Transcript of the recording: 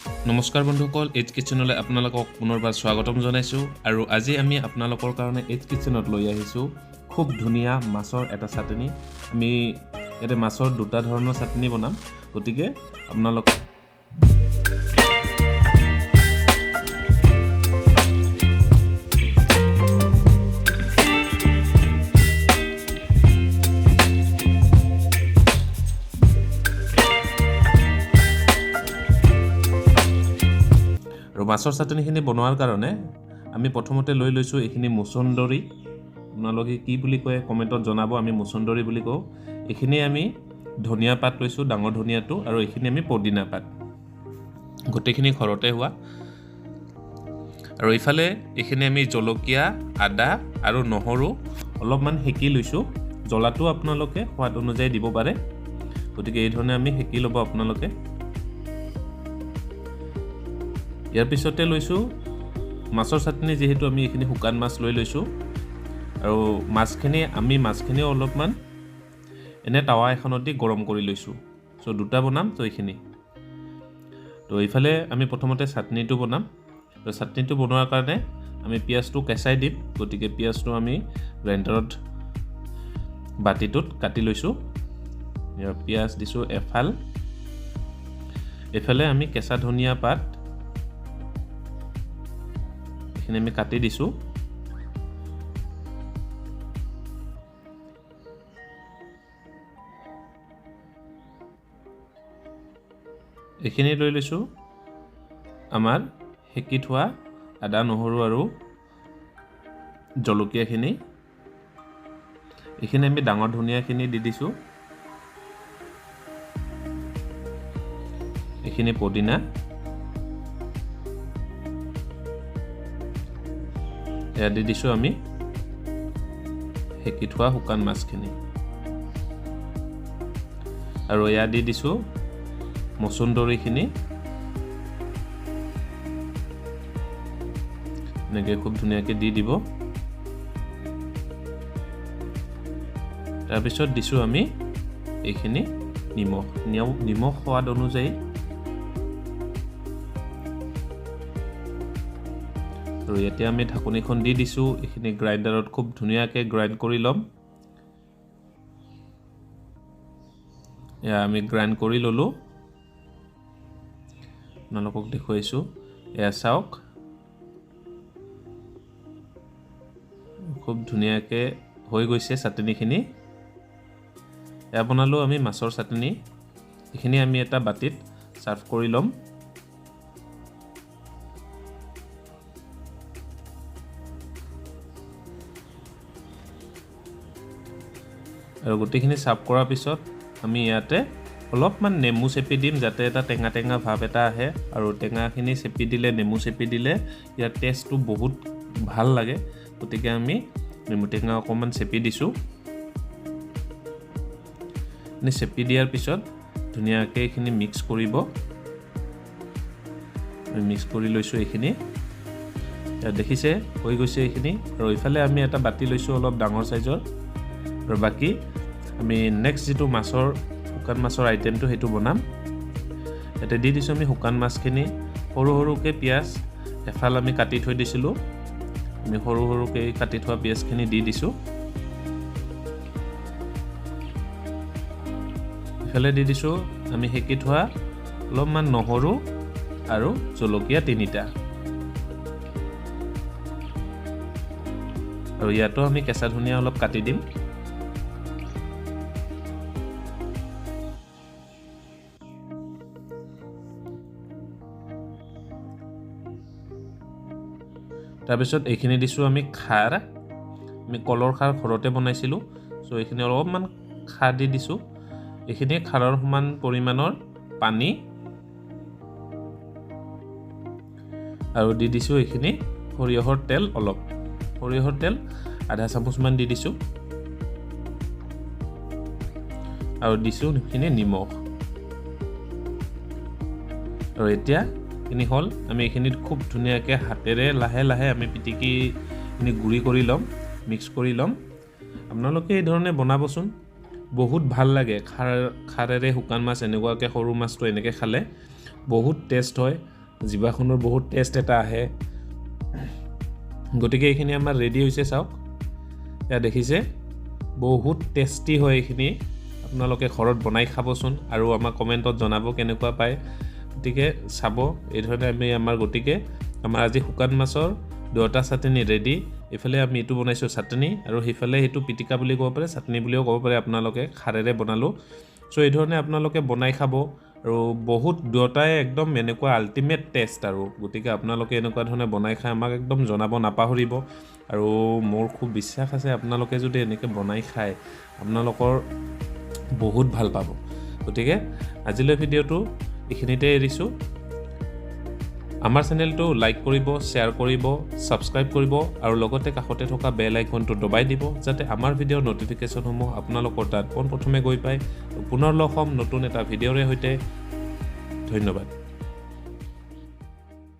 নমস্কাৰ বন্ধুসকল, এইচ কিটচেনলৈ আপোনালোকক পুনৰবাৰ স্বাগতম জনাইছোঁ। আৰু আজি আমি আপোনালোকৰ কাৰণে এইচ কিটচেনত লৈ আহিছোঁ খুব ধুনীয়া মাছৰ এটা চাটনি। আমি ইয়াতে মাছৰ দুটা ধৰণৰ চাটনি বনাম, গতিকে আপোনালোক আৰু মাছৰ চাটনিখিনি বনোৱাৰ কাৰণে আমি প্ৰথমতে লৈ লৈছোঁ এইখিনি মুচন্দৰী। আপোনালোকে কি বুলি কয় কমেণ্টত জনাব, আমি মুচন্দৰী বুলি কওঁ। এইখিনি আমি ধনিয়া পাত লৈছোঁ, ডাঙৰ ধনিয়াটো, আৰু এইখিনি আমি পদিনা পাত, গোটেইখিনি ঘৰতে হোৱা। আৰু এইফালে এইখিনি আমি জলকীয়া, আদা আৰু নহৰু অলপমান সেকি লৈছোঁ। জ্বলাটো আপোনালোকে সোৱাদ অনুযায়ী দিব পাৰে, গতিকে এই ধৰণে আমি সেকি ল'ব আপোনালোকে। ইয়াৰ পিছতে লৈছোঁ মাছৰ চাটনি, যিহেতু আমি এইখিনি শুকান মাছ লৈ লৈছোঁ। আৰু মাছখিনিও অলপমান এনে টাৱা এখনত দি গৰম কৰি লৈছোঁ। দুটা বনাম। এইখিনি এইফালে আমি প্ৰথমতে চাটনিটো বনাম। চাটনিটো বনোৱাৰ কাৰণে আমি পিঁয়াজটো কেঁচাই দিম, গতিকে পিঁয়াজটো আমি গ্ৰাইণ্ডাৰত বাতিটোত কাটি লৈছোঁ। ইয়াৰ পিঁয়াজ দিছোঁ এফাল, এইফালে আমি কেঁচা ধনিয়া পাত এইখিনি আমি কাটি দিছোঁ। এইখিনি লৈ লৈছোঁ আমাৰ সেকি থোৱা আদা, নহৰু আৰু জলকীয়াখিনি। এইখিনি আমি ডাঙৰ ধনিয়াখিনি দি দিছোঁ। এইখিনি পদিনা, এয়া দি দিছোঁ আমি সেকি থোৱা শুকান মাছখিনি। আৰু এয়া দি দিছোঁ মচুন্দৰীখিনি। এনেকৈ খুব ধুনীয়াকৈ দি দিব। তাৰপিছত দিছোঁ আমি এইখিনি নিমখ, নিমখ সোৱাদ অনুযায়ী। আৰু ইয়াতে আমি ঢাকনিখন দি দিছোঁ। এইখিনি গ্ৰাইণ্ডাৰত খুব ধুনীয়াকৈ গ্ৰাইণ্ড কৰি ল'ম। এয়া আমি গ্ৰাইণ্ড কৰি ল'লোঁ, আপোনালোকক দেখুৱাইছোঁ। এয়া চাওক, খুব ধুনীয়াকৈ হৈ গৈছে চাটনিখিনি। এয়া বনালোঁ আমি মাছৰ চাটনি। এইখিনি আমি এটা বাতিত ছাৰ্ভ কৰি ল'ম। আৰু গোটেইখিনি ছাৰ্ভ কৰাৰ পিছত আমি ইয়াতে অলপমান নেমু চেপি দিম, যাতে এটা টেঙা টেঙা ভাৱ এটা আহে। আৰু টেঙাখিনি চেপি দিলে, নেমু চেপি দিলে ইয়াৰ টেষ্টটো বহুত ভাল লাগে। গতিকে আমি নেমু টেঙা অকণমান চেপি দিছোঁ। চেপি দিয়াৰ পিছত ধুনীয়াকৈ এইখিনি মিক্স কৰিব। আমি মিক্স কৰি লৈছোঁ এইখিনি। ইয়াত দেখিছে হৈ গৈছে এইখিনি। আৰু ইফালে আমি এটা বাতি লৈছোঁ অলপ ডাঙৰ চাইজৰ। আৰু বাকী আমি নেক্সট যিটো শুকান মাছৰ আইটেমটো সেইটো বনাম। ইয়াতে দি দিছোঁ আমি শুকান মাছখিনি, সৰু সৰুকৈ পিঁয়াজ এফাল আমি কাটি থৈ দিছিলোঁ। আমি সৰু সৰুকৈ কাটি থোৱা পিঁয়াজখিনি দি দিছোঁ। ইফালে দি দিছোঁ আমি সেকি থোৱা অলপমান নহৰু আৰু জলকীয়া 3টা। আৰু ইয়াতো আমি কেঁচা ধনিয়া অলপ কাটি দিম। তাৰপিছত এইখিনি দিছোঁ আমি খাৰ। আমি কলৰ খাৰ ঘৰতে বনাইছিলোঁ, এইখিনি অলপমান খাৰ দি দিছোঁ। এইখিনি খাৰৰ সমান পৰিমাণৰ পানী আৰু দি দিছোঁ এইখিনি সৰিয়হৰ তেল অলপ। সৰিয়হৰ তেল আধা চামুচমান দি দিছোঁ। আৰু দিছোঁ এইখিনি নিমখ। আৰু এতিয়া এইখিনি হ'ল, আমি এইখিনিত খুব ধুনীয়াকৈ হাতেৰে লাহে লাহে আমি পিটিকি এইখিনি গুড়ি কৰি ল'ম, মিক্স কৰি ল'ম। আপোনালোকে এই ধৰণে বনাবচোন, বহুত ভাল লাগে। খাৰেৰে শুকান মাছ এনেকুৱাকৈ সৰু মাছটো এনেকৈ খালে বহুত টেষ্ট হয়, জিভাখনৰ বহুত টেষ্ট এটা আহে। গতিকে এইখিনি আমাৰ ৰেডি হৈছে। চাওক, এয়া দেখিছে, বহুত টেষ্টি হয় এইখিনি। আপোনালোকে ঘৰত বনাই খাবচোন আৰু আমাক কমেণ্টত জনাব কেনেকুৱা পায়। গতিকে চাব এই ধৰণে আমি আমাৰ, গতিকে আমাৰ আজি শুকান মাছৰ দুয়োটা চাটনি ৰেডি। এইফালে আমি এইটো বনাইছোঁ চাটনি, আৰু সেইফালে সেইটো পিটিকা বুলি ক'ব পাৰে, চাটনি বুলিও ক'ব পাৰে আপোনালোকে, খাৰেৰে বনালোঁ। চ' এই ধৰণে আপোনালোকে বনাই খাব আৰু বহুত দুয়োটাই একদম এনেকুৱা আল্টিমেট টেষ্ট আৰু। গতিকে আপোনালোকে এনেকুৱা ধৰণে বনাই খাই আমাক একদম জনাব নাপাহৰিব। আৰু মোৰ খুব বিশ্বাস আছে আপোনালোকে যদি এনেকৈ বনাই খায় আপোনালোকৰ বহুত ভাল পাব। গতিকে আজিলৈ ভিডিঅ'টো এইখিনিতে এৰিছোঁ। আমাৰ চেনেলটো লাইক কৰিব, শ্বেয়াৰ কৰিব, ছাবস্ক্ৰাইব কৰিব আৰু লগতে কাষতে থকা বেল আইকনটো দবাই দিব, যাতে আমাৰ ভিডিঅ'ৰ ন'টিফিকেশ্যনসমূহ আপোনালোকৰ তাত পোনপ্ৰথমে গৈ পায়। পুনৰ লগ হ'ম নতুন এটা ভিডিঅ'ৰে সৈতে। ধন্যবাদ।